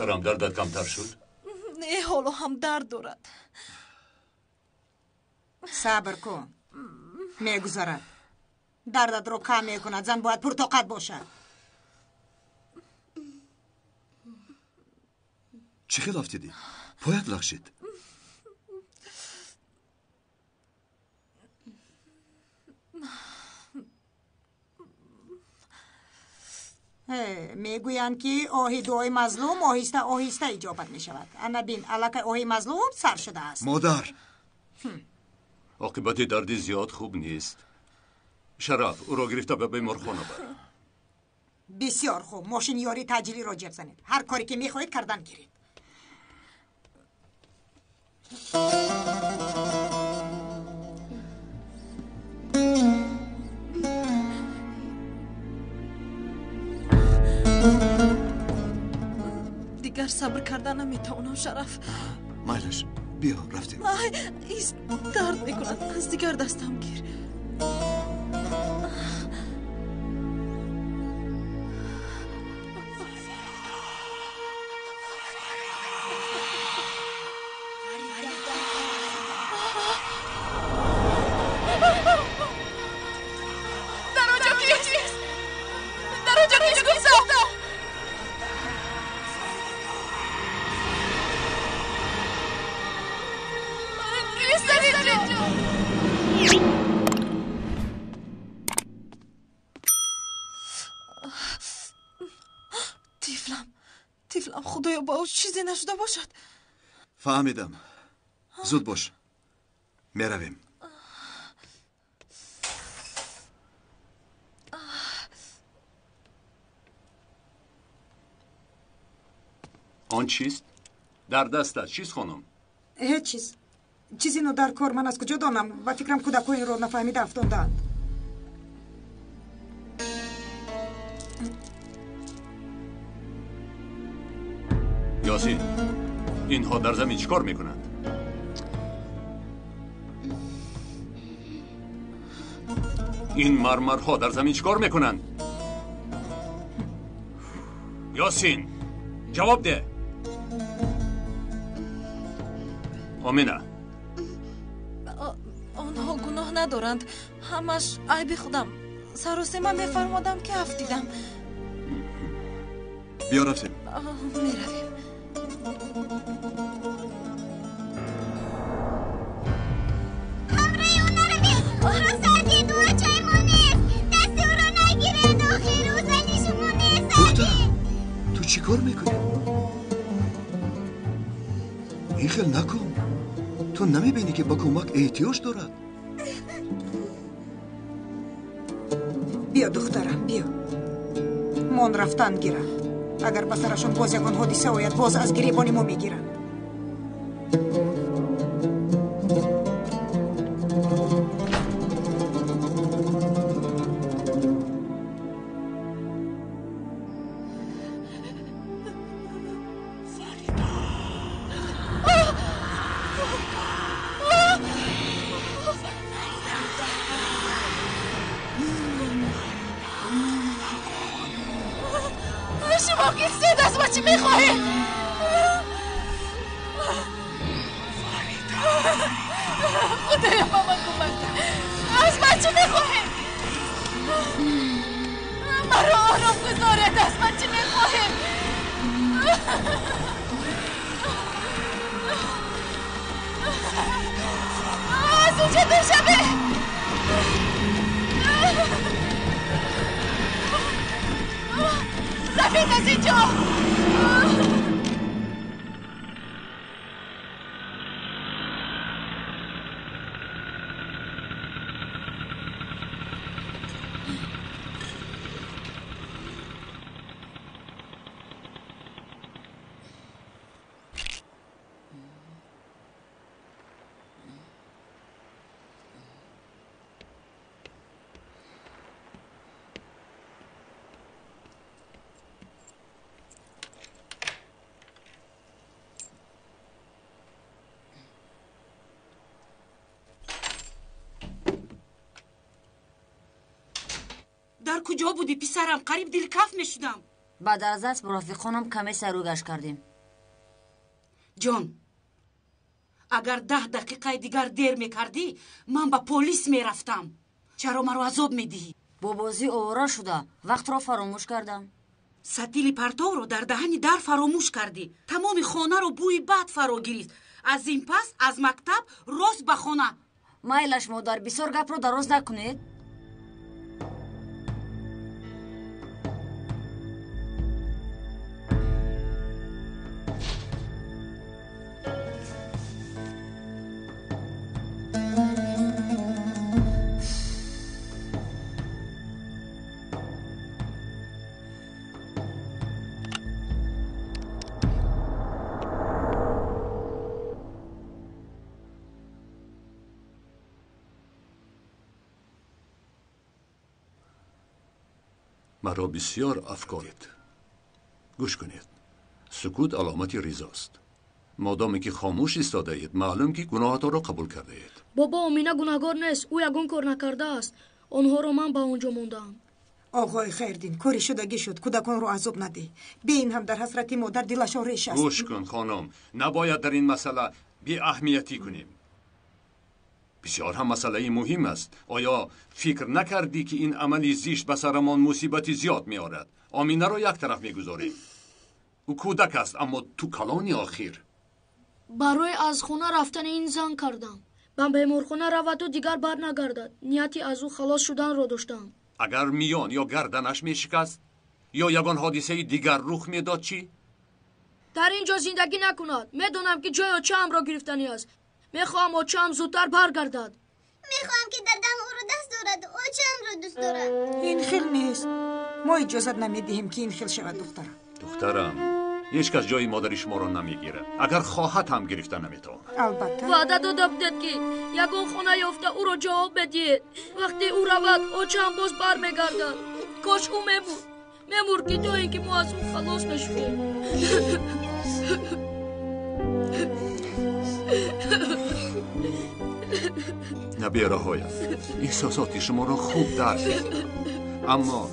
Духтарам, дардат камтар шуд? Не, ҳоло ҳам дард дорад. Сабр кун, мегузарад. Дардатро кам мекунад. Зан бояд пуртоқат бошад. Чӣ хел афтидӣ? Поят лағжид. Мегӯянд, ки оҳи дуои мазлум оҳиста оҳиста иҷобат мешавад. Ана бин, аллакай оҳи мазлум сар шудааст. Модар, оқибати дарди зиёд хуб нест. Шараф, ӯро гирифта ба беморхона бар. Бисёр хуб, мошини ёрии таъҷилиро ҷеғ занед. Ҳар коре ки мехоҳед кардан гиред. Дигар сабр карда наметавонам, Шараф. Майлаш, биё, рафтем. Ай, из дард мекунад. Аз дигар дастам гир. Дар онҷо кист? Дар онҷо кист гуфтам? Кист дар инҷо? Тифлам, тифлам, худоё, ба ӯ чизе нашуда бошад. Фаҳмидам. Зуд бош, меравем. Он чист? Дар дастат чист, хонум? Ҳеҷ чиз. Чизи нодаркор ман аз куҷо донам? Ба фикрам, кӯдакҳо инро нафаҳмида афтондаанд. Ёсин, инҳо дар замин чӣ кор мекунанд? Ин мармарҳо дар замин чӣ кор мекунанд? Ёсин, ҷавоб деҳ. Омина. Онҳо гуноҳ надоранд. Ҳамаш айби худам. Саросема мефармодам, ки афтидам. Биё, рафтем. Меравем. Ҳамроҳи ӯ наравед. Ӯро сардед, ӯ очаи мо нест. Дасти ӯро нагиред, охир ӯ зани шумо нест. Духтарам, ту чӣ кор мекунӣ? Ин хел накун. Ту намебинӣ, ки ба кӯмак эҳтиёҷ дорад? Биё, духтарам, биё. Мон рафтан гиранд. Агар ба сарашон боз ягон ҳодиса ояд, боз аз гиребони мо мегиранд. Шумо кистед? Аз ма чӣ мехоҳед? Худоё, ба ман кӯмак кун. Аз ман чӣ мехоҳед? Маро ором гузоред. Аз ман чӣ мехоҳед? Аз инҷо дур шавед. Равед аз инҷо. Дар куҷо будӣ, писарам? Қариб дилкаф мешудам. Баъд аз дарс бо рафиқонам каме сайру гашт кардем. Ҷон, агар 10 дақиқаи дигар дер мекардӣ, ман ба полис мерафтам. Чаро маро азоб медиҳӣ? Бо бозӣ овора шуда, вақтро фаромӯш кардам. Сатили партовро дар даҳани дар фаромӯш кардӣ. Тамоми хонаро бӯи бад фаро гирифт. Аз ин пас аз мактаб рост ба хона. Майлаш, модар, бисёр гапро дароз накунед. Маро бисёр афкоред. Гӯш кунед. Сукут аломати ризост. Модоме ки хомӯш истодаед, маълум ки гуноҳатонро қабул кардаед. Бобо, Омина гунаҳгор нест. Ӯ ягон кор накардааст. Онҳоро ман ба он ҷо мондаам. Оғои Хайрдин, кори шудагӣ шуд. Кӯдаконро азоб надеҳ. Беин ҳам дар ҳасрати модар дилашон реш аст. Гӯш кун, хонум, набояд дар ин масъала беаҳамиятӣ кунем. Бисёр ҳам масъалаи муҳим аст. Оё фикр накардӣ ки ин амали зишт ба сарамон мусибати зиёд меорад? Оминаро як тараф мегузорем. Ӯ кӯдак аст, аммо ту калони охир. Барои аз хона рафтани ин зан кардам. Ба беморхона раваду дигар барнагардад. Нияти аз ӯ халос шуданро доштам. Агар миён ё гарданаш мешикаст ё ягон ҳодисаи дигар рух медод чӣ? Дар ин ҷо зиндагӣ накунад. Медонам ки ҷои очаамро гирифтанӣ аст. Мехоҳам очаам зудтар баргардад. Мехоҳам ки дадам ӯро даст дорад, очаамро дӯст дорад. Ин хел нест. Мо иҷозат намедиҳем ки ин хел шавад, духтарам. Духтарам, ҳеҷ кас ҷои модари шуморо намегирад. Агар хоҳад ҳам гирифта наметавонад. Албатта. Ваъда дода будед ки ягон хона ёфта ӯро ҷавоб медиҳед. Вақте ӯ равад, очаам боз бармегардад. Кош ӯ мемурд. Мемурд ки то ин ки мо аз ӯ халос мешудем. Набераҳоям, эҳсосоти шуморо хуб дарк мекунам, аммо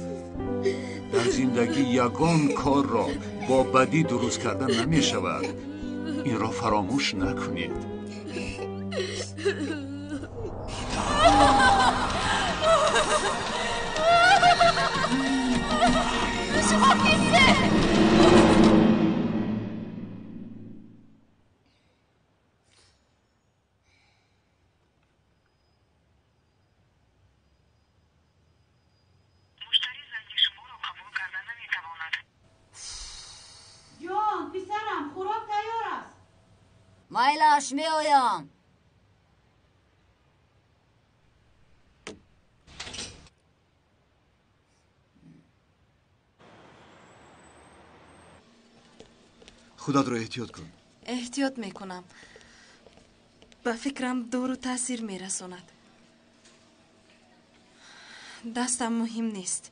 дар зиндагӣ ягон корро бо бадӣ дуруст карда намешавад. Инро фаромӯш накунед. Шумо кистед? Майлаш, меоям. Худатро эҳтиёт кун. Эҳтиёт мекунам. Ба фикрам дору таъсир мерасонад. Дастам муҳим нест.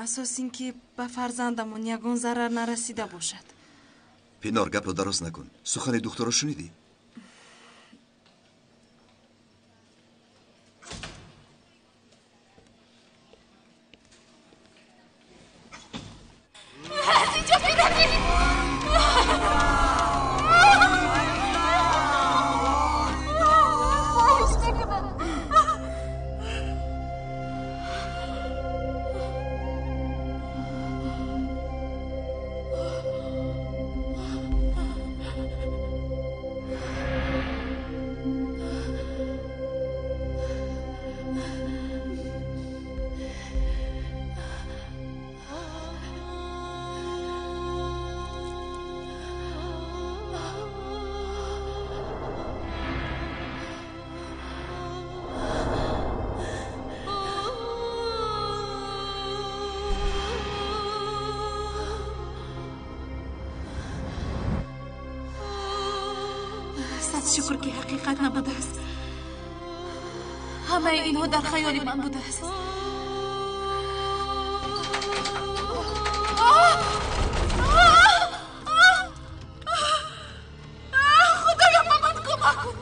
Асос ин ки ба фарзандамон ягон зарар нарасида бошад. Пинор, гапро дароз накун. Сухани духтарро шунидӣ? Аз инҷо биравем! Хоҳиш мекунам. Шукр ки ҳақиқат набудааст. Ҳамаи инҳо дар хаёли ман будааст. Худоё, ба ман кӯмак кун.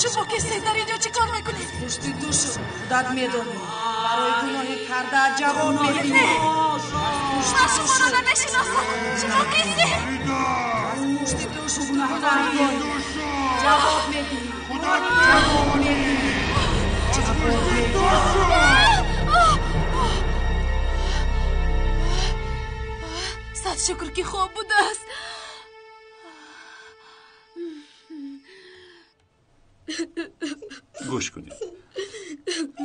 Шумо кистед? Дар инҷо чӣ кор мекунед? Пушти душу худат медонӣ. Барои гуноҳи карда ҷавоб медиҳӣ. Ман шуморо намешиносам. Шумо кистед? Пушти душу гунаҳкор. Ҷавоб медиҳӣ. Ҷавоб медиҳӣ. Ҷавоб медиҳӣ. Сад шукр ки хоб будааст. Гӯш кунед.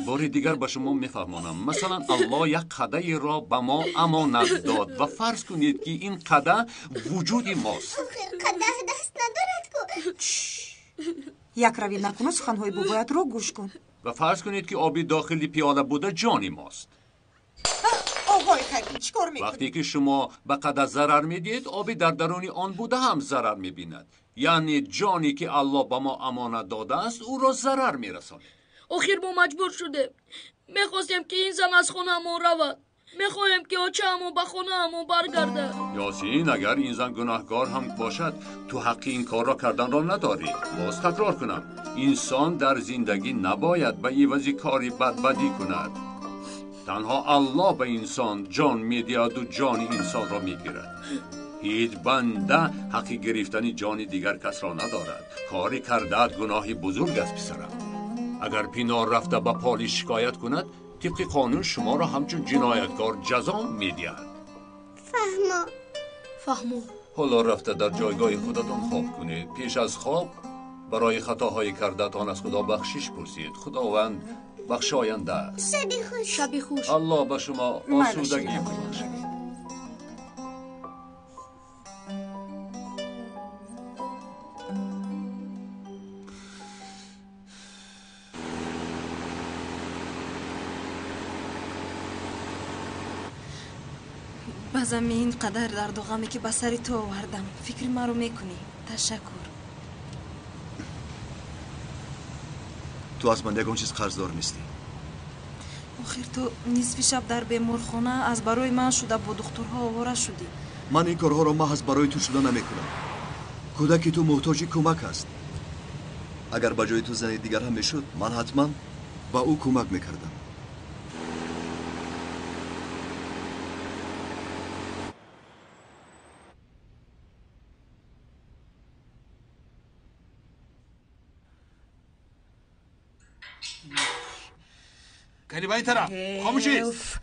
Бори дигар ба шумо мефаҳмонам. Масалан, Аллоҳ як қадаеро ба мо амонат дод ва фарз кунед, ки ин қада вуҷуди мост. Охир қадаҳ даст надорад ку. Як равӣ накуну суханҳои бобоятро гӯш кун. Ва фарз кунед, ки оби дохили пиёла буда ҷони мост. Оғои Хайрдин, чӣ кор мекунӣ? Вақте ки шумо ба қада зарар медиҳед, оби дар даруни он буда ҳам зарар мебинад. Яъне ҷоне ки Аллоҳ ба мо амонат додааст, ӯро зарар мерасонад. Охир мо маҷбур шудем. Мехостем, ки ин зан аз хонаамон равад. Мехоҳем, ки очаамон ба хонаамон баргардад. Ёсин, агар ин зан гунаҳкор ҳам бошад, ту ҳаққи ин корро карданро надорӣ. Боз такрор кунам, инсон дар зиндагӣ набояд ба ивази кори бад бадӣ кунад. Танҳо Аллоҳ ба инсон ҷон медиҳаду ҷони инсонро мегирад. Ҳеҷ банда ҳаққи гирифтани ҷони дигар касро надорад. Кори кардаат гуноҳи бузург аст, писарам. Агар Пинор рафта ба полис шикоят кунад, тибқи қонун шуморо ҳамчун ҷинояткор ҷазо медиҳад. Фаҳмо. Фаҳмо. Ҳоло рафта дар ҷойгоҳи худатон хоб кунед. Пеш аз хоб барои хатоҳои кардаатон аз Худо бахшиш пурсед. Худованд бахшоянда аст. Шаби хуш. Шаби хуш. Аллоҳ ба шумо осудагӣ бибахшад. Баъзан ин қадар дарду ғаме ки ба сари ту овардам, фикри маро мекунӣ. Ташаккур. Ту аз ман ягон чиз қарздор нестӣ. Охир ту нисфи шаб дар беморхона аз барои ман шуда бо духтурҳо овора шудӣ. Ман ин корҳоро маҳз барои ту шуда намекунам. Кӯдаки ту муҳтоҷи кӯмак аст. Агар ба ҷои ту зани дигар ҳам мешуд, ман ҳатман ба ӯ кӯмак мекардам. Кани ба ин тараф, хомӯшист.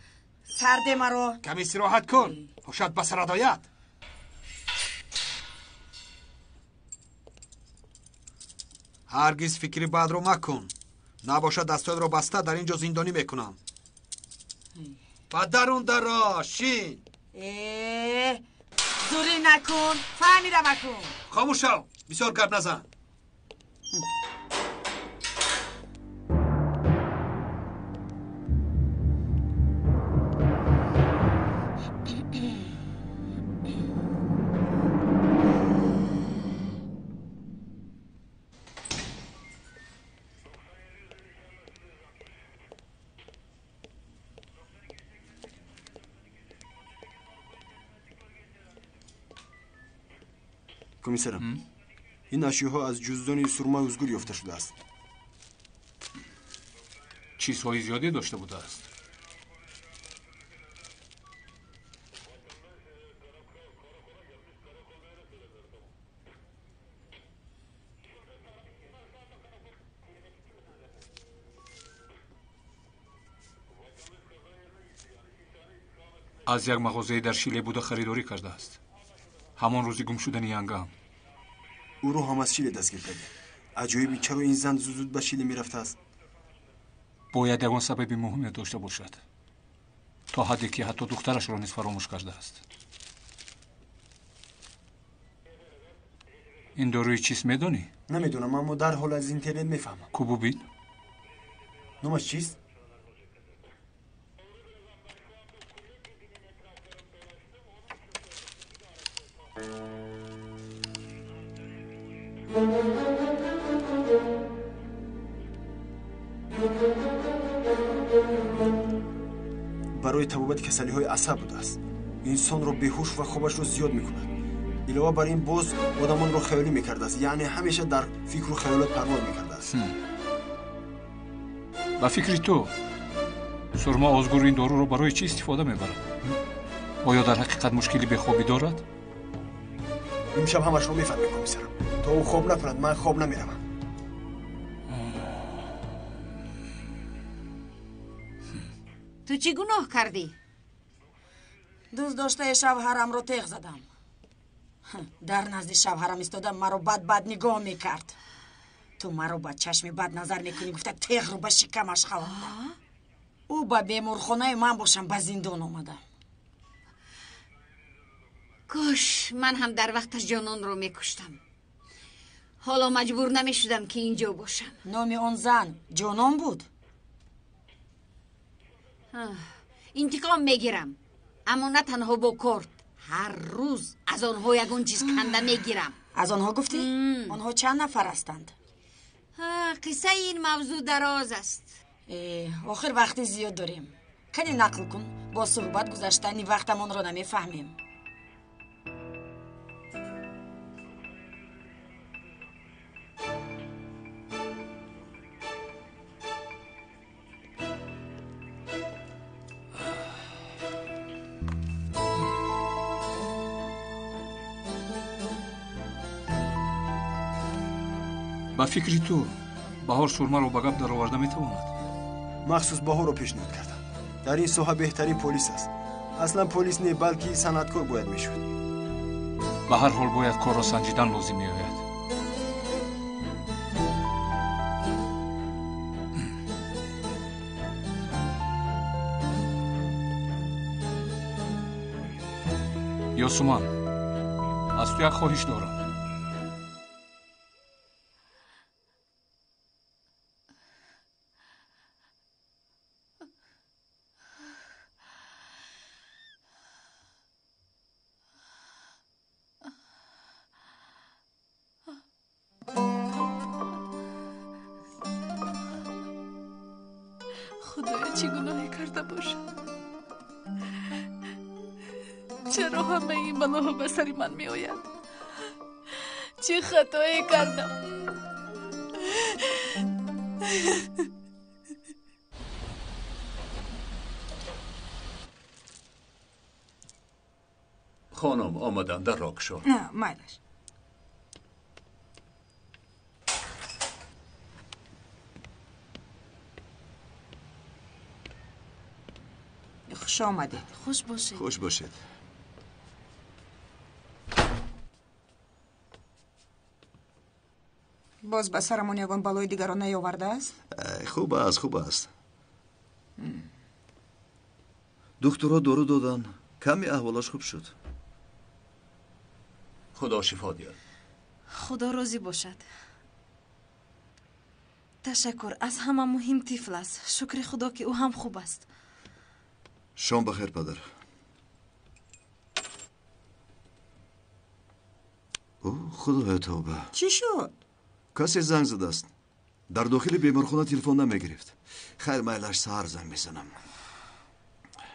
Сарде маро. Каме истироҳат кун, ҳушат ба сарат ояд. Ҳаргиз фикри бадро макун. Набошад дастҳоятро баста дар ин ҷо зиндонӣ мекунам. Ба дарун даро, шин. Зурӣ накун, фаҳмидам акун. Хомӯш шав, бисёр гап назан. Комиссарам, ин ашёҳо аз ҷуздони сурмаи узгур ёфта шудааст. Чизҳои зиёде дошта будааст. Аз як мағозае дар Шиле буда харидорӣ кардааст. Ҳамон рӯзи гум шудани янгам. Ӯро ҳам аз Шиле дастгир кардем. Аҷоиби, чаро ин зан зуд-зуд ба Шиле мерафтааст? Бояд ягон сабаби муҳиме дошта бошад, то ҳадде ки ҳатто духтарашро низ фаромӯш кардааст. Ин доруи чист медонӣ? Намедонам, аммо дарҳол аз интернет мефаҳмам. Ку бубин. Номаш чист? Барои табобати касалиҳои асаб будааст. Инсонро беҳуш ва хобашро зиёд мекунад. Илова бар ин боз одамонро хаёлӣ мекардааст, яъне ҳамеша дар фикру хаёлот парвоз мекардааст. аст. Ба фикри ту Сурма Озгур ин доруро барои чӣ истифода мебарад? Оё дар ҳақиқат мушкили бехобӣ дорад? Имшаб ҳамашро мефаҳмем, комиссарам. То ӯ хоб накунад, ман хоб намеравам. Ту чӣ гуноҳ кардӣ? Дӯст доштаи шавҳарамро теғ задам. Дар назди шавҳарам истода маро бад-бад нигоҳ мекард. Ту маро ба чашми бад назар мекунӣ, гуфта теғро ба шикамаш халондам. Ӯ ба беморхонаи ман бошам ба зиндон омада. Кош ман ҳам дар вақташ ҷононро мекуштам. Ҳоло маҷбур намешудам ки инҷо бошам. Номи он зан Ҷонон буд? Интиқом мегирам, аммо на танҳо бо корт. Ҳар рӯз аз онҳо ягон чиз канда мегирам. Аз онҳо гуфтӣ? Онҳо чанд нафар ҳастанд? Қиссаи ин мавзӯъ дароз аст. Охир вақти зиёд дорем. Кане нақл кун, бо суҳбат гузаштани вақтамонро намефаҳмем. Ба фикри ту Баҳор Сурмаро ба гап дароварда метавонад? Махсус Баҳорро пешниҳод кардам. Дар ин соҳа беҳтарин полис аст. Аслан полис не, балки санъаткор бояд мешуд. Ба ҳар ҳол бояд корро санҷидан лозим меояд. Ёсуман, аз ту як хоҳиш дорам. Худоё, чӣ гуноҳе карда бошам? Чаро ҳамаи ин балоҳо ба сари ман меояд? Чӣ хатое кардам? Хонум, омадан, дарро кушо. Майлаш. Хуш омадед. Хуш бошед. Хуш бошед. Боз ба сарамон ягон балои дигарро наёвардааст? Хуб аст, хуб аст. Духтурҳо дору доданд, каме аҳволаш хуб шуд. Худо шифо диҳад. Худо розӣ бошад. Ташаккур. Аз ҳама муҳим тифл аст. Шукри Худо ки ӯ ҳам хуб аст. Шом бахайр, падар. О, Худоё, тавба. Чӣ шуд? Касе занг задааст. Дар дохили беморхона телефон намегирифт. Хайр, майлаш, саҳар занг мезанам.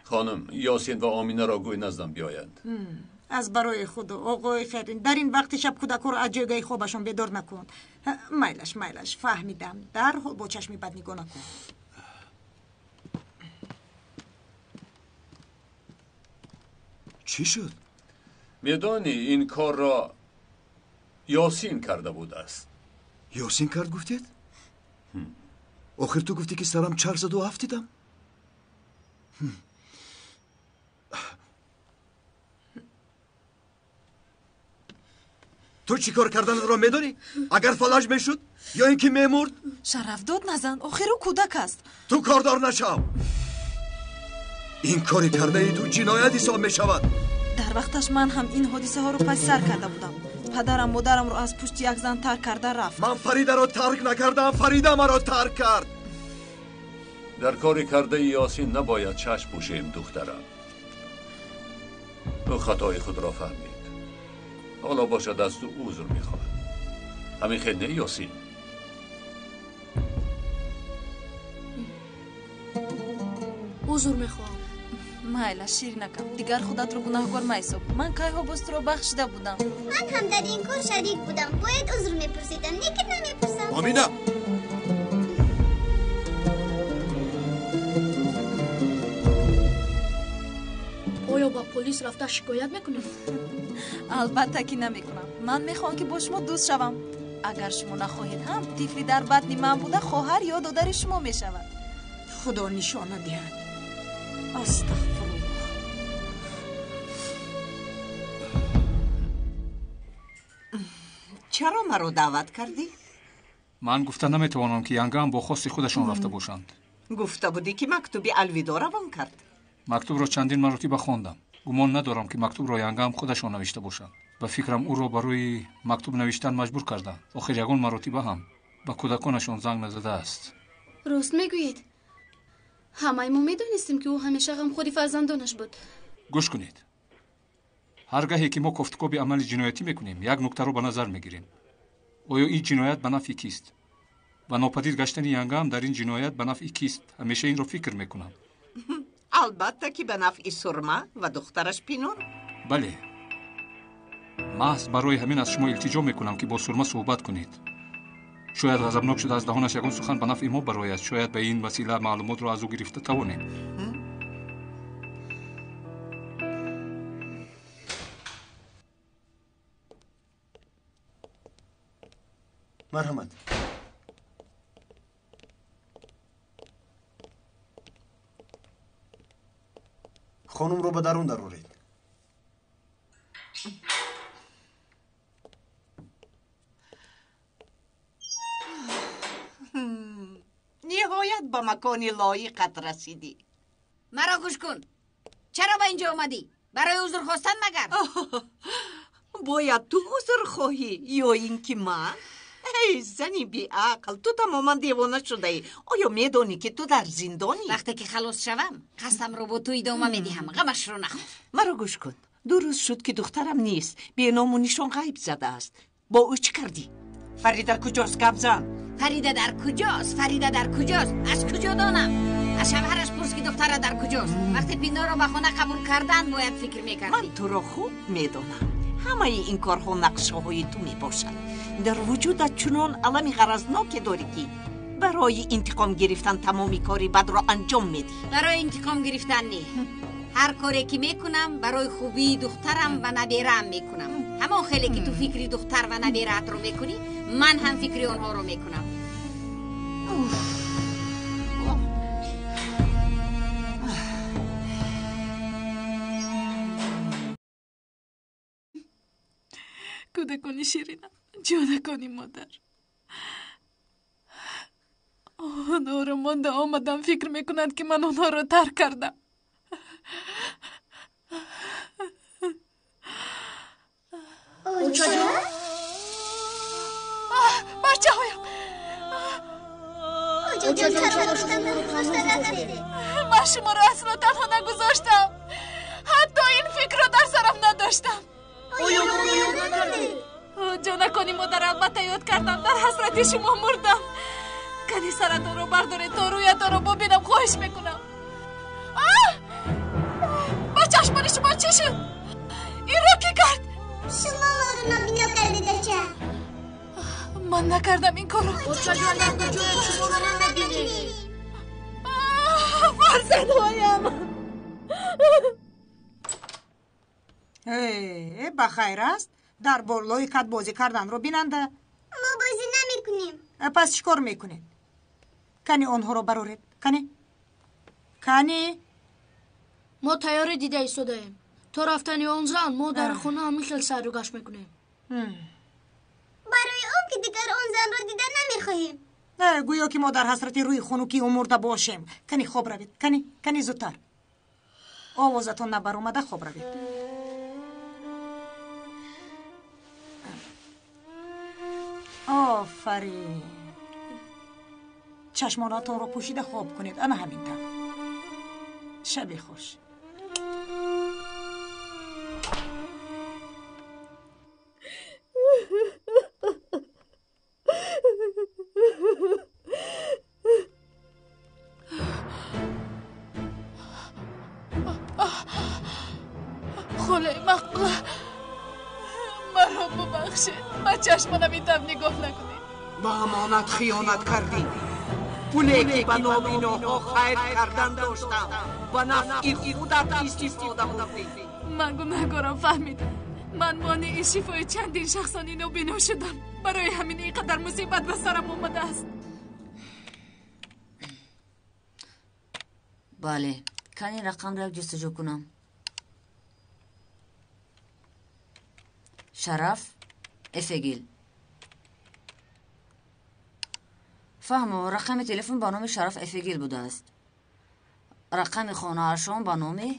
Хонум, Ёсин ва Оминаро гӯй наздам биёянд. Аз барои Худо, оғои Фарин, дар ин вақти шаб кӯдакҳоро аз ҷойгоҳи хобашон бедор накун. Майлаш, майлаш, фаҳмидам. Дарҳол бо чашми бад нигоҳ накун. Чӣ шуд? Медонӣ, ин корро Ёсин карда будааст. Ёсин кард гуфтед? Охир ту гуфтӣ ки сарам чарх заду афтидам. Ту чӣ кор карданатро медонӣ? Агар фалаҷ мешуд ё ин ки мемурд? Шараф дод назан, охир ӯ кӯдак аст. Ту кордор нашав. Ин кори кардаи ту ҷиноят ҳисоб мешавад. Дар вақташ ман ҳам ин ҳодисаҳоро паси сар карда будам. Падарам модарамро аз пушти як зан тарк карда рафт. Ман Фаридаро тарк накардам, Фарида маро тарк кард. Дар кори кардаи Ёсин набояд чашм пӯшем, духтарам. Ӯ хатои худро фаҳмид. Ҳоло бошад аз ту узр мехоҳад. Ҳамин хел не, Ёсин? Узр мехоҳам. Майла, ширинакам, дигар худатро гунаҳкор маҳисоб. Ман кайҳо боз туро бахшида будам. Ман ҳам дар ин кор шарик будам. Бояд узр мепурсидам, лекин намепурсам. Омина! полис рафта шикоят мекунед? Албатта ки намекунам. Ман мехоҳам ки бо шумо дӯст шавам. Агар шумо нахоҳед ҳам, тифли дар батни ман буда хоҳар ё додари шумо мешавад. Худо нишона диҳад. Астағфируллоҳ. Чаро маро даъват кардӣ? Ман гуфта наметавонам ки янгаам бо хости худашон рафта бошанд. Гуфта будӣ ки мактуби алвидо равон кард. Мактубро чандин маротиба хондам. Гумон надорам ки мактубро янгаам худашон навишта бошанд. Ба фикрам ӯро барои мактуб навиштан маҷбур карданд. Охир ягон маротиба ҳам ба кӯдаконашон занг назадааст. Рост мегӯед. Ҳамаи мо медонистем ки ӯ ҳамеша ғамхӯри фарзандонаш буд. Гӯш кунед. Ҳар гаҳе ки мо кофтукоби амали ҷиноятӣ мекунем, як нуктаро ба назар мегирем. Оё ин ҷиноят ба нафъи кист? Ва нопадид гаштани янгаам дар ин ҷиноят ба нафъи кист? Ҳамеша инро фикр мекунам. Албатта ки ба нафъи Сурма ва духтараш Пинон. Бале. Маҳз барои ҳамин аз шумо илтиҷо мекунам ки бо Сурма суҳбат кунед. Шояд ғазабнок шуда аз даҳонаш ягон сухан ба нафъи мо барояд. Шояд ба ин васила маълумотро аз ӯ гирифта тавонем. Марҳамат. Хонумро ба дарун дароред. Ниҳоят ба макони лоиқат расидӣ. Маро гӯш кун. Чаро ба инҷо омадӣ? Барои узр хостан магар? Бояд ту узр хоҳӣ ё ин ки ман? Эй зани беақл, ту тамоман девона шудаӣ. Оё медонӣ ки ту дар зиндонӣ? Вақте ки халос шавам, қасдамро бо ту идома медиҳам. Ғамашро нахӯр. Маро гӯш кун. 2 рӯз шуд ки духтарам нест. Беному нишон ғайб задааст. Бо ӯ чӣ кардӣ? Фарида куҷост? Гап зан. Фарида дар куҷост? Фарида дар куҷост? Аз куҷо донам? Аз шавҳараш пурс ки духтара дар куҷост. Вақте Пиноро ба хона қабул кардан бояд фикр мекардӣ. Ман туро хуб медонам. Ҳамаи ин корҳо нақшаҳои ту мебошанд. Дар вуҷудат чунон алами ғаразноке дорӣ ки барои интиқом гирифтан тамоми кори бадро анҷом медиҳӣ. Барои интиқом гирифтан не. Ҳар коре ки мекунам барои хубии духтарам ва набераам мекунам. Ҳамон хеле ки ту фикри духтар ва набераатро мекунӣ, ман ҳам фикри онҳоро мекунам. Кӯдакони ширинам, ҷонакони модар. Онҳоро монда омадам, фикр мекунанд ки ман онҳоро тарк кардам. Очаҷон? Бачаҳоям! Очаҷон, чаро шуморо гузошта рафтед? Ман шуморо асло танҳо нагузоштам. Ҳатто ин фикрро дар сарам надоштам. Оё моро ёд накардед? Ҷонакони модар, албатта ёд кардам. Дар ҳасрати шумо мурдам. Кани саратонро бардоред то рӯятонро бубинам, хоҳиш мекунам. Ба чашмони шумо чӣ шуд? Инро кӣ кард? Шумо моро нобино кардед, ача. Ман накардам ин корро. Очаҷон, дар куҷоед? Шуморо намебинем. Фарзандҳоям! Ба хайр аст. Дар болои кат бозӣ карданро бинанда. Мо бозӣ намекунем. Пас чӣ кор мекунед? Кани онҳоро бароред. Кани? Кани? Мо тайёрӣ дида истодаем. То рафтани он зан мо дар хона ҳамин хел сайру гашт мекунем. Барои он ки дигар он занро дида намехоҳем. Гӯё ки мо дар ҳасрати рӯи хунукии ӯ мурда бошем. Кани хоб равед. Кани, кани зудтар. Овозатон набаромада хоб равед. Офарин. Чашмонатонро пӯшида хоб кунед. Ана ҳамин тавр. Шаби хуш. Холаи Мақбула, маро бубахшед. Ба чашмонам ин тавр нигоҳ накунед. Ба амонат хиёнат кардӣ. Пуле ки ба нобиноҳо хайр кардан доштам, ба нафъи худат истифода бурдӣ. Ман гунаҳгорам, фаҳмидам. Ман монеи шифои чандин шахсони нобино шудам. Барои ҳамин ин қадар мусибат ба сарам омадааст. Бале, кани рақамро як ҷустуҷӯ кунам. Шараф Эфегил. Фаҳмо, рақами телефон ба номи Шараф Эфегил будааст. Рақами хонаашон ба номи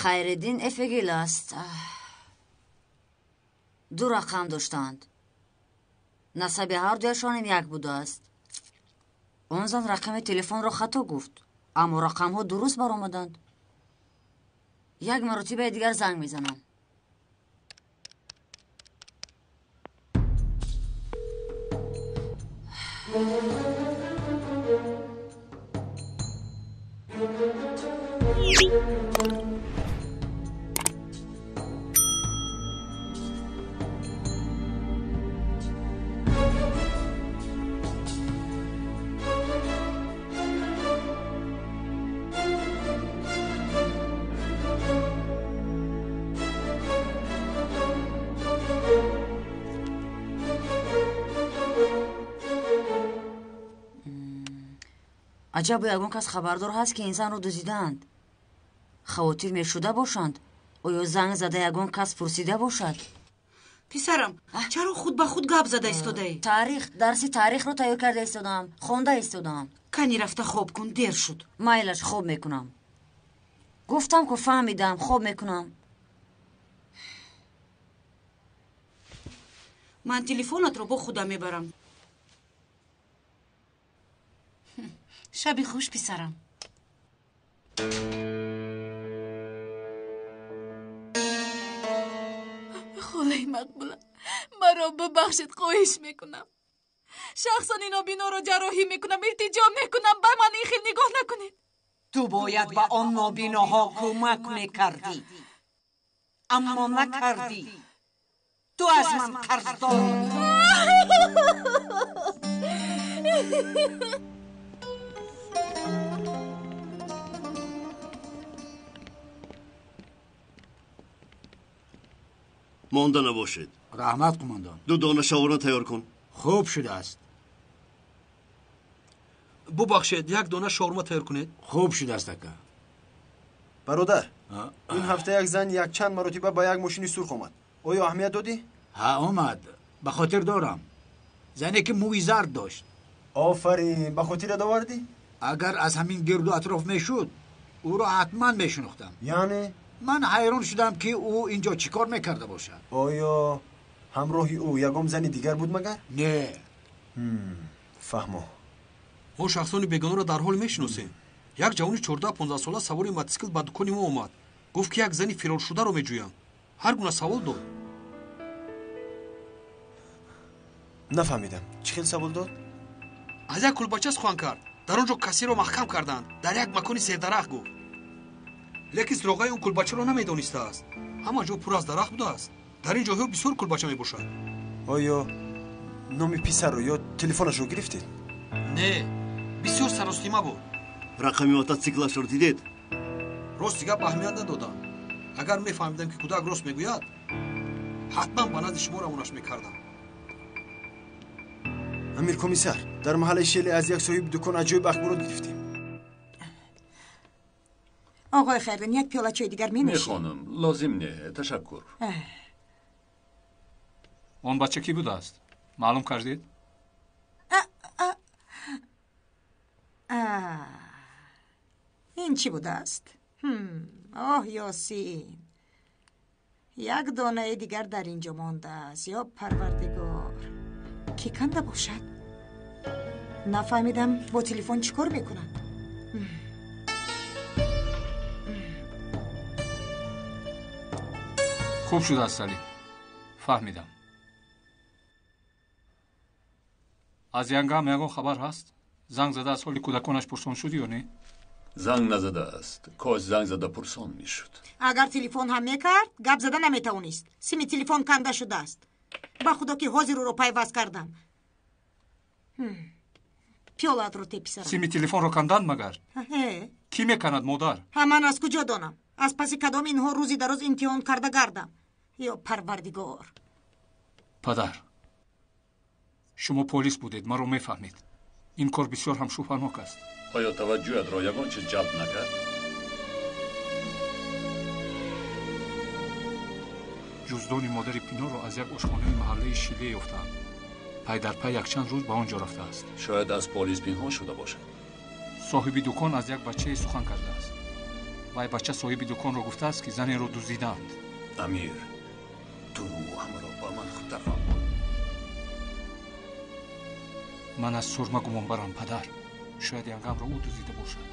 Хайриддин Эфегил аст. Ду рақам доштанд. Насаби ҳардуяшонам як будааст. Он зан рақами телефонро хато гуфт, аммо рақамҳо дуруст баромаданд. Як маротибаи дигар занг мезанам. Аҷаб, ягон кас хабардор ҳаст, ки ин занро дуздидаанд? Хавотир мешуда бошанд? Оё занг зада ягон кас пурсида бошад? Писарам, чаро худ ба худ гап зада истодаӣ? Таърих, дарси таърихро тайёр карда истодам, хонда истодам. Кани рафта хоб кун, дер шуд. Майлаш, хоб мекунам. Гуфтам ку фаҳмидам, хоб мекунам. Ман телефонатро бо худам мебарам. Шаби хуш, писарам. Холаи Мақбула, маро бубахшед, хоҳиш мекунам. Шахсони нобиноро ҷарроҳӣ мекунам, илтиҷо мекунам, ба ман ин хел нигоҳ накунед. Ту бояд ба он нобиноҳо кӯмак мекардӣ, аммо накардӣ. Ту аз ман қарздорӣ. Монда набошед. Раҳмат, қумондон. Ду дона шаворма тайёр кун. Хуб шудааст. Бубахшед, як дона шаурма тайёр кунед. Хуб шудааст, ака. Бародар, ин ҳафта як зан якчанд маротиба ба як мошини сурх омад. Оё аҳамият додӣ? Ҳа, омад. Ба хотир дорам. Зане ки мӯи зард дошт. Офарин, ба хотират овардӣ? Агар аз ҳамин гирду атроф мешуд, ӯро ҳатман мешинохтам. Яъне? Ман ҳайрон шудам, ки ӯ инҷо чӣ кор мекарда бошад. Оё ҳамроҳи ӯ ягон зани дигар буд магар? Не. Фаҳмо. Мо шахсони бегонаро дар ҳол мешиносем. Як ҷавони 14-15 сола савори мотосикл ба дукони мо омад. Гуфт, ки як зани фироршударо меҷӯям. Ҳар гуна савол дод. Нафаҳмидам. Чӣ хел савол дод? Аз як кулбача сухан кард. Дар он ҷо касеро маҳкам карданд. Дар як макони сердарахт гуфт. Лекин суроғаи он кулбачаро намедонистааст. Ҳама ҷо пур аз дарахт будааст. Дар ин ҷойҳо бисёр кулбача мебошад. Оё номи писарро ё телефонашро гирифтед? Не, бисёр саростима буд. Рақами мотосиклашро дидед? Рости гап аҳамият надодам. Агар мефаҳмидам, ки кӯдак рост мегӯяд, ҳатман ба назди шумо равонаш мекардам. Амир комиссар, дар маҳаллаи Шеле аз як соҳиби дукон аҷоиб ахборот гирифтем. Оғои Хайрдин, як пиёла чой дигар менӯшед? Не, хонум, лозим не, ташаккур. Он бача кӣ будааст? Маълум кардед? Ин чӣ будааст? Оҳ, Ёсин, як донаи дигар дар ин ҷо мондааст. Ё Парвардигор, кӣ канда бошад? Нафаҳмидам, бо телефон чӣ кор мекунад? Хуб шудааст, Салим. Фаҳмидам. Аз янгам ягон хабар ҳаст? Занг зада аз ҳоли кӯдаконаш пурсон шуд ё не? Занг назадааст. Кош занг зада пурсон мешуд. Агар телефон ҳам мекард, гап зада наметавонист. Сими телефон канда шудааст. Ба худо, ки ҳозир ӯро пайваст кардам. Пиёлаатро те, писарам. Сими телефонро канданд магар? Кӣ меканад, модар? Ҳа, ман аз куҷо донам? Аз паси кадом инҳо рӯзи дароз имтиҳон карда гардам? Ё Парвардигор! Падар, шумо полис будед, маро мефаҳмед. Ин кор бисёр ҳам шубҳанок аст. Оё таваҷҷӯҳатро ягон чиз ҷалб накард? Ҷуздони модари Пиноро аз як ошхонаи маҳаллаи Шиле ёфтаанд. Пай дар пай якчанд рӯз ба он ҷо рафтааст. Шояд аз полис пинҳон шуда бошад. Соҳиби дукон аз як бачае сухан кардааст. Вай бача соҳиби дуконро гуфтааст, ки занеро дуздидаанд. Амир, ту ҳамаро ба ман хубтар фаҳмон. Ман аз сурма гумон барам, падар. Шояд янгамро ӯ дуздида бошад.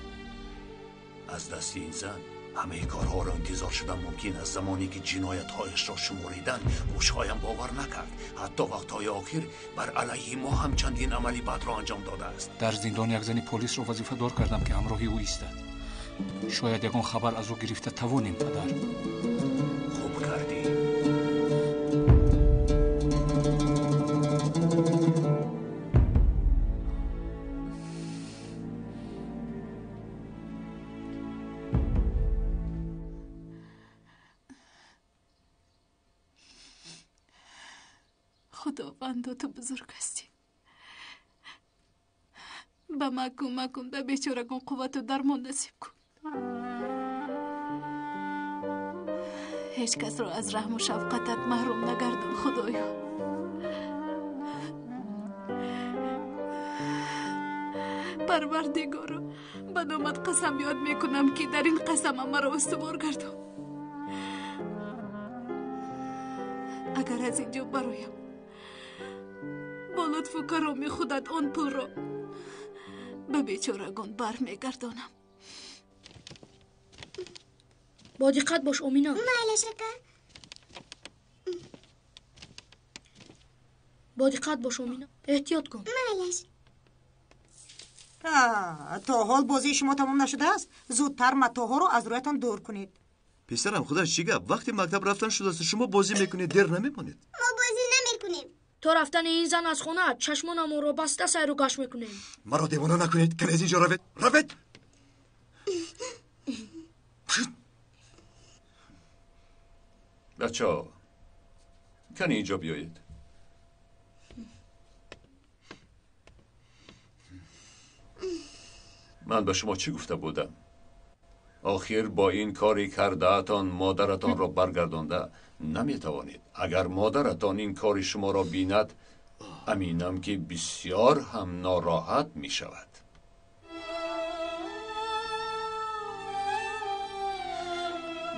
Аз дасти ин зан ҳамаи корҳоро интизор шудан мумкин аст. Замоне ки ҷиноятҳояшро шуморидан, гӯшҳоям бовар накард. Ҳатто вақтҳои охир бар алайҳи мо ҳам чандин амали бадро анҷом додааст. Дар зиндон як зани полисро вазифадор кардам, ки ҳамроҳи ӯ истад. Шояд ягон хабар аз ӯ гирифта тавонем, падар. Хуб кардӣ. Худовандо, ту бузург ҳастӣ. Ба ман кӯмак кун, ба бечорагон қуввату дармон насиб кун. Ҳеҷ касро аз раҳму шафқатат маҳрум нагардон, Худоё. Парвардигоро, ба номат қасам ёд мекунам, ки дар ин қасамам маро устувор гардон. Агар аз ин ҷо бароям, бо лутфу кароми худат он пулро ба бечорагон бармегардонам. Бо диққат бош, Омина. Майлаш, ака. Бо диққат бош, Омина. Эҳтиёт кун. Майлаш. То ҳол бозии шумо тамом нашудааст? Зудтар матоъҳоро аз рӯятон дур кунед. Писарам, худаш чӣ гап? Вақти мактаб рафтан шудааст, шумо бозӣ мекунед, дер намемонед. Мо бозӣ намекунем. То рафтани ин зан аз хона чашмонамонро баста сайру гашт мекунем. Маро девона накунед, кане аз инҷо равед, равед! Бачаҳо, кане инҷо биёед. Ман ба шумо чӣ гуфта будам? Охир бо ин кори кардаатон модаратонро баргардонда наметавонед. Агар модаратон ин кори шуморо бинад, аминам ки бисёр ҳам нороҳат мешавад.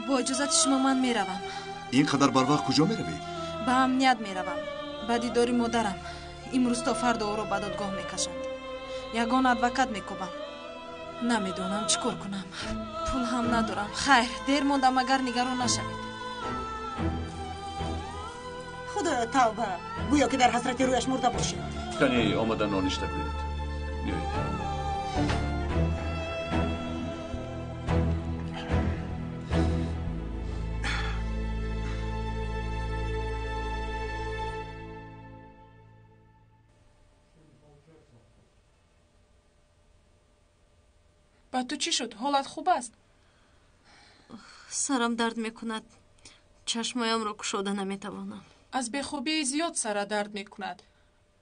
Бо иҷозати шумо ман меравам. Ин қадар барвақт куҷо меравӣ? Ба амният меравам, ба дидори модарам. Имрӯз то фардо ӯро ба додгоҳ мекашанд. Ягон адвокат мекобам. Намедонам чӣ кор кунам. Пул ҳам надорам. Хайр, дер мондам, агар нигарон нашавед. Худоё, тавба! Гӯё ки дар ҳасрати рӯяш мурда бошед. Кане омада ноништа кунед. Биёед. Ба ту чӣ шуд? Ҳолат хуб аст? Сарам дард мекунад. Чашмоямро кушода наметавонам. Аз бехобии зиёд сара дард мекунад.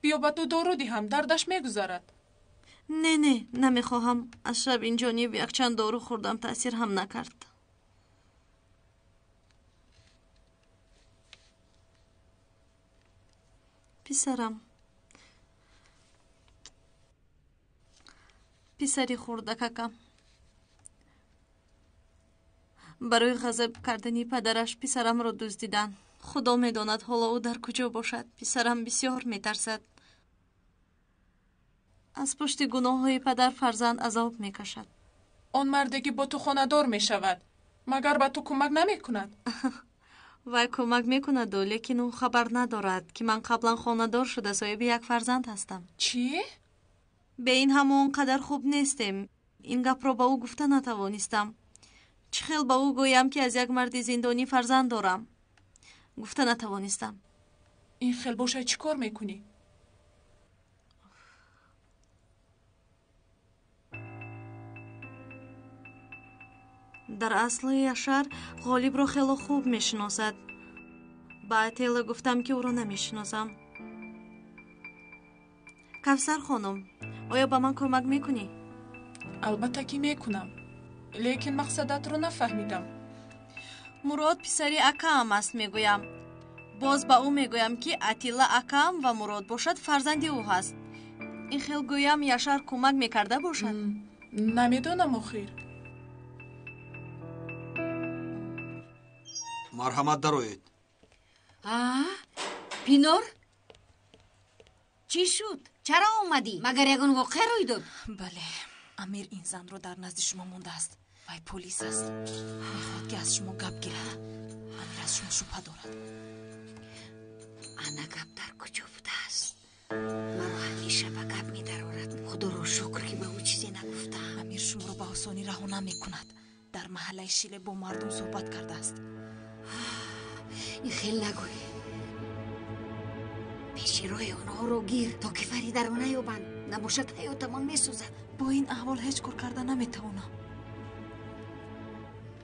Биё ба ту дору диҳам, дардаш мегузарад. Не, не, намехоҳам. Аз шаб инҷониб якчанд дору хӯрдам, таъсир ҳам накард. Писарам, писари хурдакакам, барои ғазаб кардани падараш писарамро дуздиданд. Худо медонад ҳоло ӯ дар куҷо бошад. Писарам бисёр метарсад. Аз пушти гуноҳҳои падар фарзанд азоб мекашад. Он марде ки бо ту хонадор мешавад, магар ба ту кӯмак намекунад? Вай кӯмак мекунаду, лекин ӯ хабар надорад, ки ман қаблан хонадор шуда соҳиби як фарзанд ҳастам. Чӣ? Бе ин ҳама он қадар хуб нестем. Ин гапро ба ӯ гуфта натавонистам. Чӣ хел ба ӯ гӯям, ки аз як марди зиндонӣ фарзанд дорам? Гуфта натавонистам. Ин хел бошад, чӣ кор мекунӣ? Дар асл Яшар Ғолибро хело хуб мешиносад. Ба Атилла гуфтам, ки ӯро намешиносам. Кавсар хонум, оё ба ман кӯмак мекунӣ? Албатта ки мекунам, лекин мақсадатро нафаҳмидам. Мурод писари акаам аст, мегӯям. Боз ба ӯ мегӯям, ки Атилла акаам ва Мурод бошад фарзанди ӯ ҳаст. Ин хел гӯям Яшар кӯмак мекарда бошад? Намедонам охир. Марҳамат, дароед. Пинор, чӣ шуд? Чаро омадӣ? Магар ягон воқеа рӯй дод? Бале, Амир ин занро дар назди шумо мондааст. Вай полис аст. Мехоҳад, ки аз шумо гап гирад. Амир аз шумо шубҳа дорад. Ана гап дар куҷо будааст? Маро ҳамеша ба гап медарорад. Худоро шукр, ки ба ӯ чизе нагуфтам. Амир шуморо ба осонӣ раҳо намекунад. Дар маҳаллаи Шиле бо мардум суҳбат кардааст. Ин хел нагӯй. Пеши роҳи онҳоро гир, то ки Фаридаро наёбанд. Набошад ҳаётамон месӯзад. Бо ин аҳвол ҳеҷ кор карда наметавонам.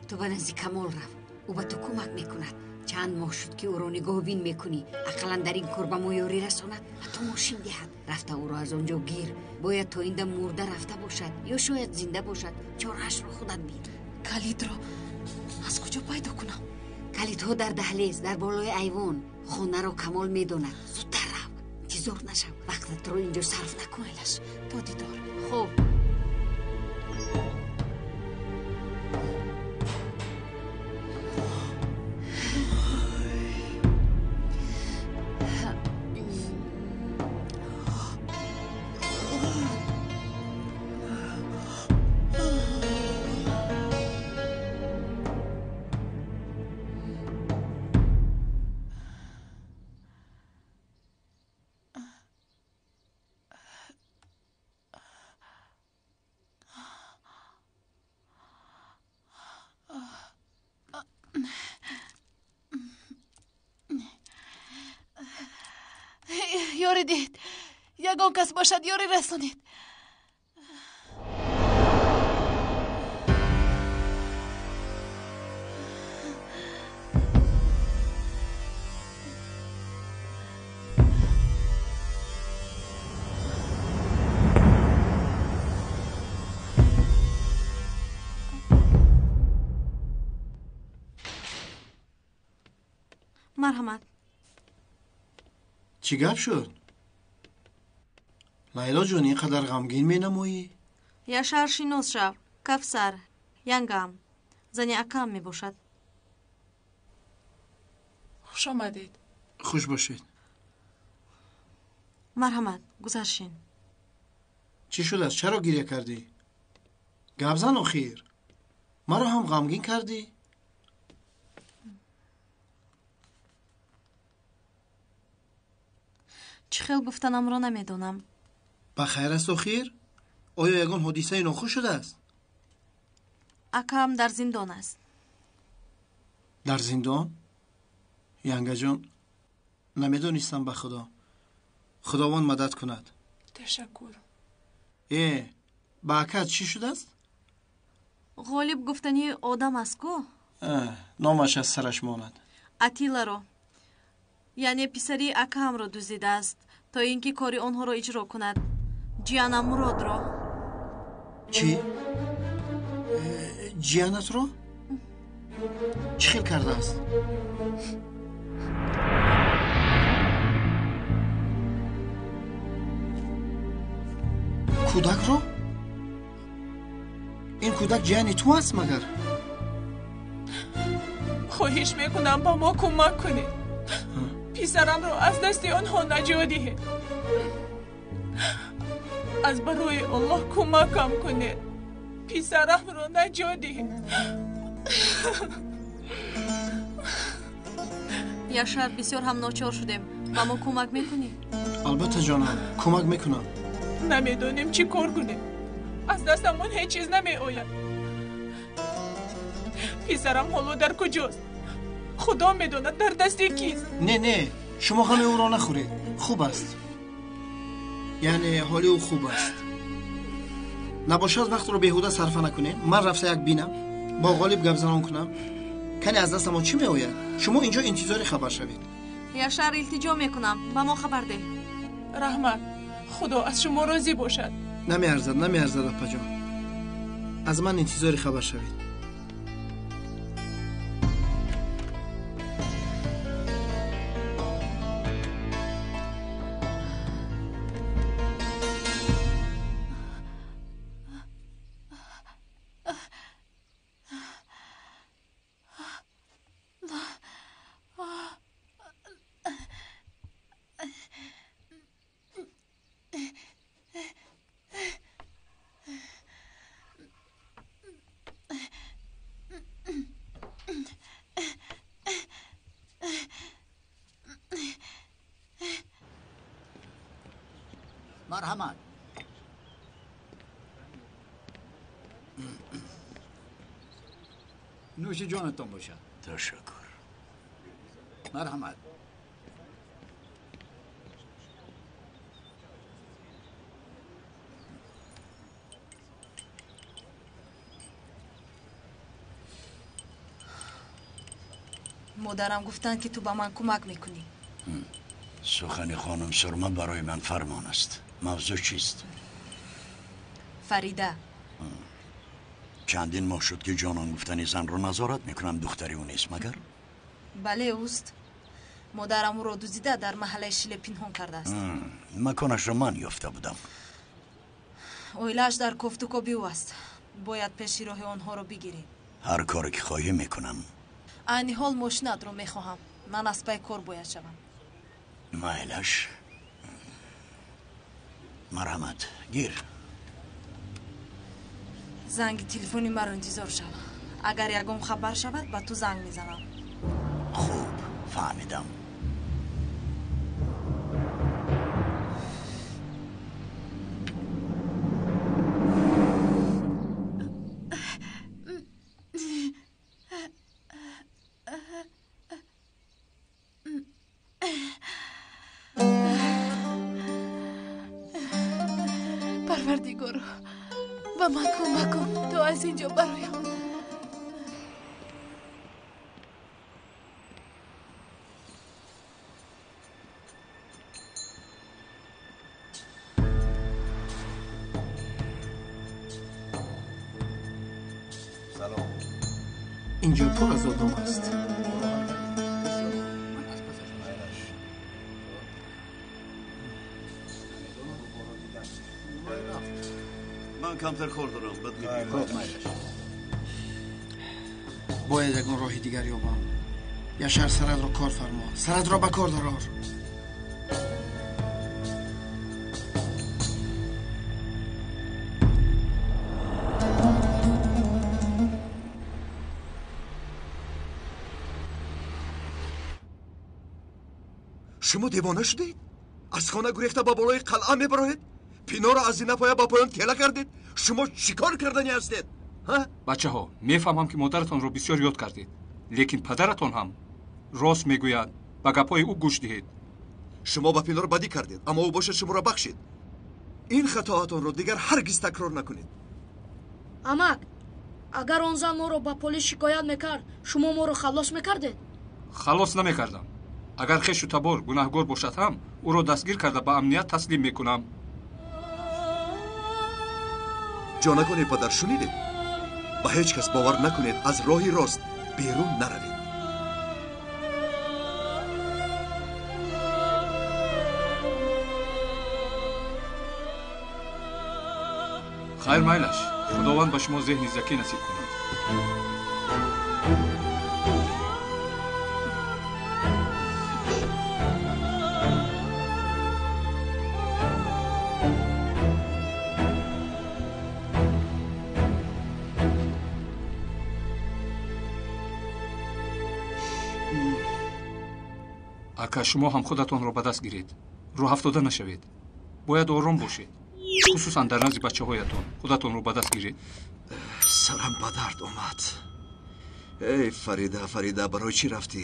Ту ба назди Камол рав. Ӯ ба ту кӯмак мекунад. Чанд моҳ шуд, ки ӯро нигоҳбин мекунӣ. Ақаллан дар ин кор ба мо ёрӣ расонад ва ту мошин диҳад. Рафта ӯро аз он ҷо гир. Бояд то ин дам мурда рафта бошад ё шояд зинда бошад. Чораашро худат бин. Калидро аз куҷо пайдо кунам? Калидҳо дар даҳлез, дар болои айвон. Хонаро Камол медонад. Зудтар рав, интизор нашав. Вақтатро инҷо сарф накун. Майлаш, то дидор. Хуб. Ёрӣ диҳед, ягон кас бошад, ёрӣ расонед. Марҳамат. Чӣ гап шуд? Лайло ҷон, ин қадар ғамгин менамоӣ? Яшар, шинос шав. Кавсар, янгам, зани акам мебошад. Хуш омадед. Хуш бошед. Марҳамат, гузаршин. Чӣ шудааст? Чаро гиря кардӣ? Гап зан охир. Маро ҳам ғамгин кардӣ? Чӣ хел гуфтанамро намедонам. Ба хайр аст охир? Оё ягон ҳодисаи нохуш шудааст? Акаам дар зиндон аст. Дар зиндон? Янгаҷон, намедонистам, ба Худо. Худованд мадад кунад. Ташаккур. Ба акаат чӣ шудааст? Ғолиб гуфтании одам аст ку? Номаш аз сараш монад. Атилларо, яъне писари акаамро дуздидааст, то ин ки кори онҳоро иҷро кунад. Ҷиянам Муродро. Чӣ? Ҷиянатро? Чӣ хел кардааст? Кӯдакро? Ин кӯдак ҷияни ту аст магар? Хоҳиш мекунам, ба мо кӯмак кунед. Писарамро аз дасти онҳо наҷот диҳед. Аз барои Аллоҳ кӯмакам кунед. Писарамро наҷот диҳед. Яшар, бисёр ҳам ночор шудем. Ба мо кӯмак мекунӣ? Албатта ҷонам, кӯмак мекунам. Намедонем чӣ кор кунем. Аз дастамон ҳеҷ чиз намеояд. Писарам ҳоло дар куҷост? Худо медонад дар дасти кист. Не, не, шумо ғами ӯро нахӯред. Хуб аст. Яъне ҳоли ӯ хуб аст. Набошад вақтро беҳуда сарфа накунем. Ман рафта як бинам. Бо Ғолиб гап занон кунам. Кани аз дастамон чӣ меояд? Шумо инҷо интизори хабар шавед. Яшар, илтиҷо мекунам, ба мо хабар деҳ. Раҳмат, Худо аз шумо розӣ бошад. Намеарзад, намеарзад, апаҷон. Аз ман интизори хабар шавед. Марҳамат. Нӯши ҷонатон бошад. Ташаккур. Марҳамат. Модарам гуфтанд, ки ту ба ман кӯмак мекунӣ. Сухани хонум Сурма барои ман фармон аст. Мавзӯъ чист? Фарида. Чандин моҳ шуд, ки ҷонон гуфтани занро назорат мекунам. Духтари ӯ нест, магар? Бале, ӯст. Модарам ӯро дуздида дар маҳаллаи Шиле пинҳон кардааст. Маконашро ман ёфта будам. Оилааш дар кофтукоби ӯ аст. Бояд пеши роҳи онҳоро бигирем. Ҳар коре ки хоҳӣ мекунам. Айни ҳол мошинатро мехоҳам. Ман аз пай кор бояд шавам. Майлаш. Марҳамат, гир. Занги телефони маро интизор шав. Агар ягон хабар шавад, ба ту занг мезанам. Хуб, фаҳмидам. Парвардигоро, ба ман кӯмак кун то аз ин ҷо бароям. Салом. Инҷо пур аз одам аст. Ман камтар кор дорам, баъд мебинем. Бояд ягон роҳи дигар ёбам. Яшар, сарадро кор фармо. Сарадро ба кор дарор. Шумо девона шудед? Аз хона гурехта ба болои қалъа мебароед? Пиноро аз зинапоя ба поён тела кардед? Шумо чӣ кор кардани ҳастед? Бачаҳо, мефаҳмам, ки модаратонро бисёр ёд кардед, лекин падаратон ҳам рост мегӯяд. Ба гапҳои ӯ гӯш диҳед. Шумо ба Пинор бадӣ кардед, аммо ӯ бошад шуморо бахшид. Ин хатоатонро дигар ҳаргиз такрор накунед. Амак, агар он зан моро ба полис шикоят мекард, шумо моро халос мекардед? Халос намекардам. Агар хешу табор гунаҳгор бошад ҳам, ӯро дастгир карда ба амният таслим мекунам. Ҷонакони падар, шунидед? Ба ҳеҷ кас бовар накунед, аз роҳи рост берун наравед. Хайр, майлаш, Худованд ба шумо зеҳни закӣ насиб кунад. Ака, шумо ҳам худатонро ба даст гиред. Рӯҳафтода нашавед. Бояд ором бошед, хусусан дар назди бачаҳоятон. Худатонро ба даст гиред. Сарам ба дард омад. Эй Фарида, Фарида, барои чӣ рафтӣ?